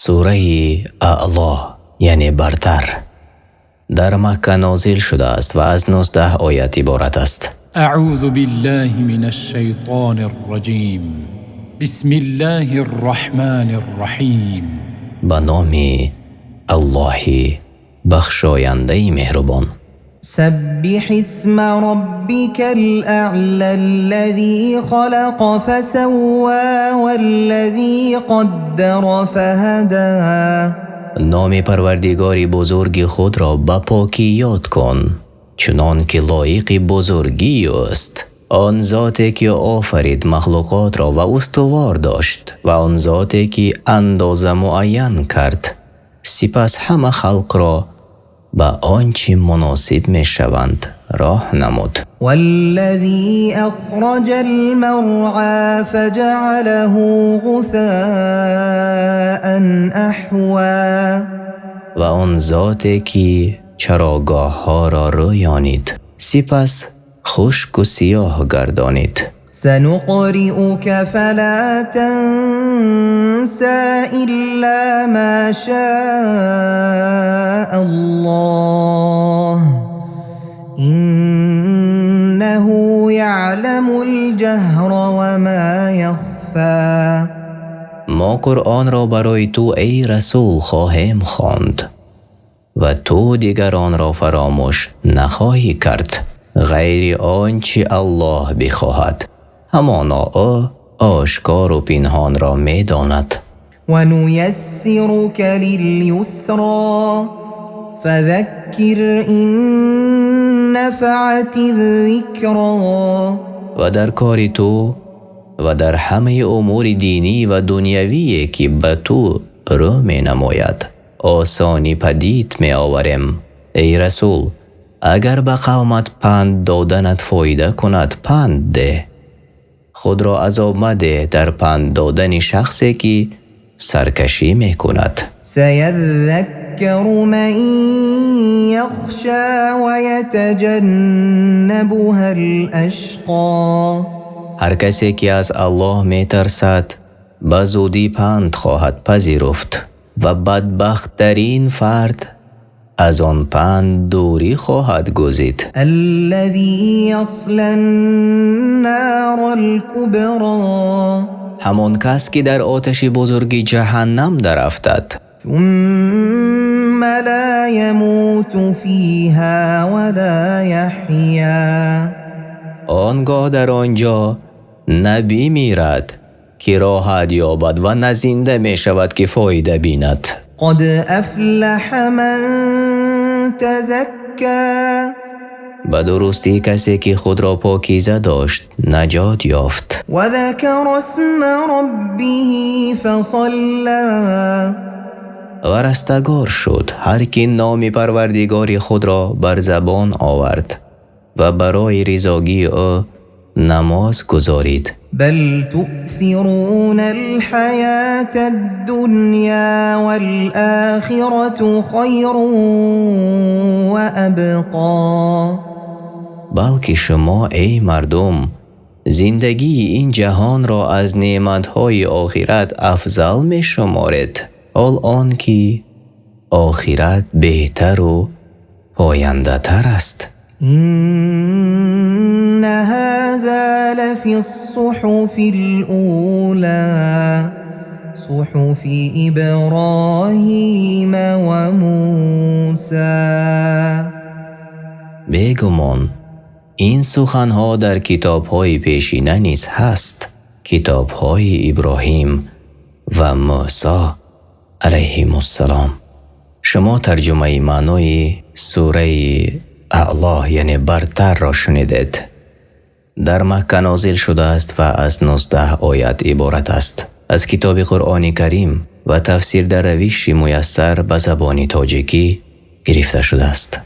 Сураи Аъло, яъне бартар, дар Макка нозил шудааст ва аз 19 оят иборат аст. أعوذ بالله من الشيطان الرجيم. بسم الله الرحمن الرحيم. Ба номи Аллоҳи бахшояндаи меҳрубон. سبح اسم ربك الأعلى الذي خلق فسوى والذي قدر فهدى. Номи Парвардигори бузурги худро ба покӣ ёд кун, чунон ки лоиқи бузургии ӯст. Он зоте ки офарид махлуқотро ва устувор дошт, ва он зоте ки андоза муайян кард, сипас ҳама халқро ба он чи муносиб мешаванд роҳ намуд. والذي أخرج المرعى فجعله غثاء أحوى. Ва он зоте ки чарогоҳҳоро рӯёнид, сипас хушку сиёҳ гардонид. سنقرئك فلا تنسى إلا ما شاء الله إنه يعلم الجهر وما يخفى. Мо Қуръонро барои ту, эй расул, хоҳем хонд ва ту дигар онро фаромӯш нахоҳӣ кард, ғайри он чи Аллоҳ бихоҳад. Ҳамоно ӯ ошкору пинҳонро медонад. ونيسرك لليسرى فذكر إن نفعت الذكرى. Ва дар кори ту ва дар ҳамаи умури динӣ ва дунявие, ки ба ту рӯ менамояд, осонӣ падид меоварем. Эй расул, агар ба қавмат панд доданат фоида кунад, панд деҳ. Худро азоб мадеҳ дар панд додани шахсе, ки саркашӣ мекунад. سيذكر من يخشى ويتجنبها الأشقى. Ҳар касе ки аз Аллоҳ метарсад, ба зудӣ панд хоҳад пазируфт ва бадбахттарин фард аз он панд дурӣ хоҳад гузид. الذي يصلى النار الكبرى. Ҳамон кас, ки дар оташи бузурги ҷаҳаннам дарафтад. ثم لا يموت فيها ولا يحيا. Он гоҳ дар он ҷо на бимирад, ки роҳат ёбад, ва на зинда мешавад, ки фоида бинад. قد أفلح من تزكى. Ба дурустӣ, касе ки худро покиза дошт, наҷот ёфт. وذكر اسم ربه فصلى. Ва растагор шуд, ҳар ки номи Парвардигори худро бар забон овард ва барои ризогии ӯ намоз гузорид. بل تؤثرون الحياة الدنيا والآخرة خير وأبقى. Балки шумо, эй мардум, зиндагии ин ҷаҳонро аз неъматҳои охират афзал мешуморед, ҳол он ки охират беҳтару пояндатар аст. إن هذا لفي الصحف الأولى صحف إبراهيم وموسى. Бегумон, ин суханҳо дар китобҳои пешина низ ҳаст, китобҳои Иброҳим ва Мӯсо алайҳимуссалом. Шумо тарҷумаи маънои сураи Аъло, яъне бартарро шунидед. Дар Макка нозил шудааст ва аз 19 оят иборат аст. Аз китоби Қуръони Карим ва тафсир дар равиши муяссар ба забони тоҷикӣ гирифта шудааст.